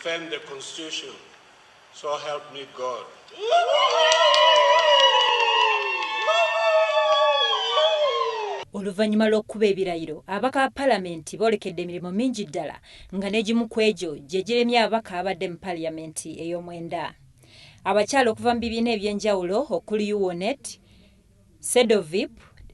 Defend the Constitution. So help me God. Oluvannyuma lw'okukuba ebirayiro, ababaka ba Palamenti boolekedde emirimu mingi ddala nga n'egimu ku egyo gye giremye ababaka abadde mu Paliyamenti ey'omwenda. Abakyala okuva mu bibiina eby'enjawulo okuli UWONET, CEDOVIP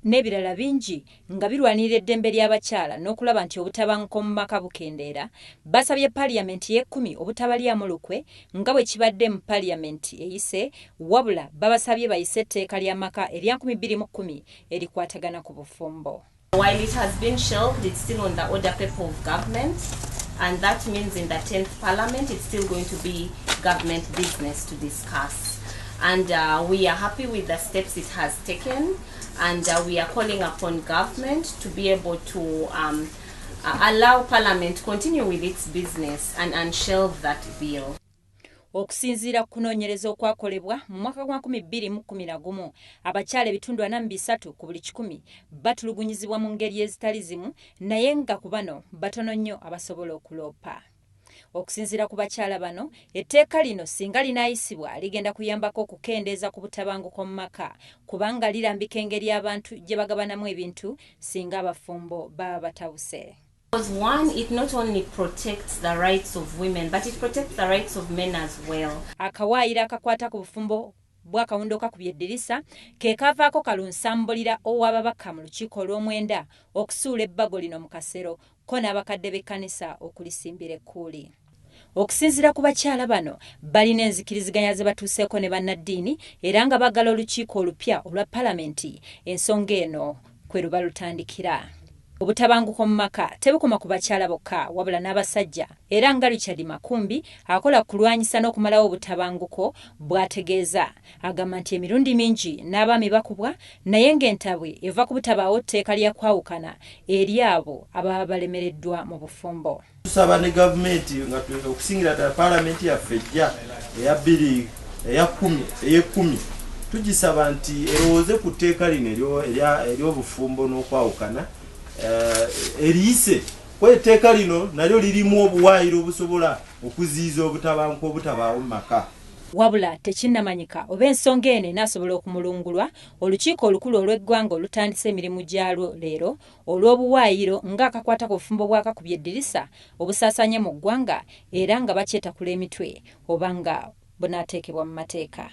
n'ebirala bingi nga birwanirira eddembe ly'abakyala n'okulaba nti obutabanguko mu maka bukendeera, basabye Paliyamenti y'ekkumi obutabalyamu lukwe nga bwe kibadde mu Paliyamenti eyise, wabula babasabye bayise etteeka ly'amaka erya 2010 erikwatagana ku bufumbo. While it has been shelved, it's still on the order paper of government, and that means in the 10th Parliament it's still going to be government business to discuss. And we are happy with the steps it has taken, and we are calling upon government to be able to allow Parliament to continue with its business and unshelve that bill. Okusinziira ku kunoonyereza okwakolebwa mu mwaka gwa 2011, abakyala ebitundu 43 ku buli kikumi batulugunyizibwa mu ngeri ezitali zimu, naye nga ku bano batono nnyo abasobola okuloopa. Okusinziira ku bakyala bano, etteeka lino singa linaayisibwa ligenda kuyambako okukendeeza ku butabanguko mu maka, kubanga lirambika engeri abantu gye bagabanamu ebintu singa abafumbo baba batabuse. Because one, it not only protects the rights of women, but it protects the rights of men as well. Akawaayiro akakwata ku bufumbo bw'akawundo kakubye eddirisa ke kavaako kalunsambulira ow'ababaka mu lukiiko olw'omwenda okusuula ebbago lino mu kasero ko n'abakadde b'ekkanisa okulisimbira ekkuuli. Okusinziira ku bakyala bano, balina enzikiriziganya ze batuuseeko ne bannaddiini era nga baagala olukiiko olupya olwa Palamenti ensonga eno kwe luba lutandikira. Obutabanguko mu maka tebukoma ku bakyala bokka wabula n'abasajja, era nga Richard Makumbi akola kulwanyisa n'okumalawo obutabanguko bw'ategeeza. Agamba nti emirundi mingi n'abaami bakubwa, naye ng'entabwe eva ku butabaawo tteeka lya kwawukana eri abo ababa balemereddwa mu bufumbo. Tusaba ne gavumenti nga okusingira ddala Paalamenti yaffe ejja eya bbiri eya kkumi ey'ekkumi, tugisaba nti erowooze ku tteeka lino ery'obufumbo n'okwawukana, eriyise, kuba etteeka lino nalyo lirimu obuwaayiro obusobola okuziyiza obutabanguko obutabaawo mu maka. Wabula tekinnamanyika oba ensonga eno enaasobola okumulungulwa olukiiko olukulu olw'eggwanga olutandise emirimu gyalwo leero olw'obuwaayiro ng'akakwata ku bufumbo bw'akakubye eddirisa obusaasaanye mu ggwanga era nga bakyetakula emitwe oba nga bunaateekebwa mu mateeka.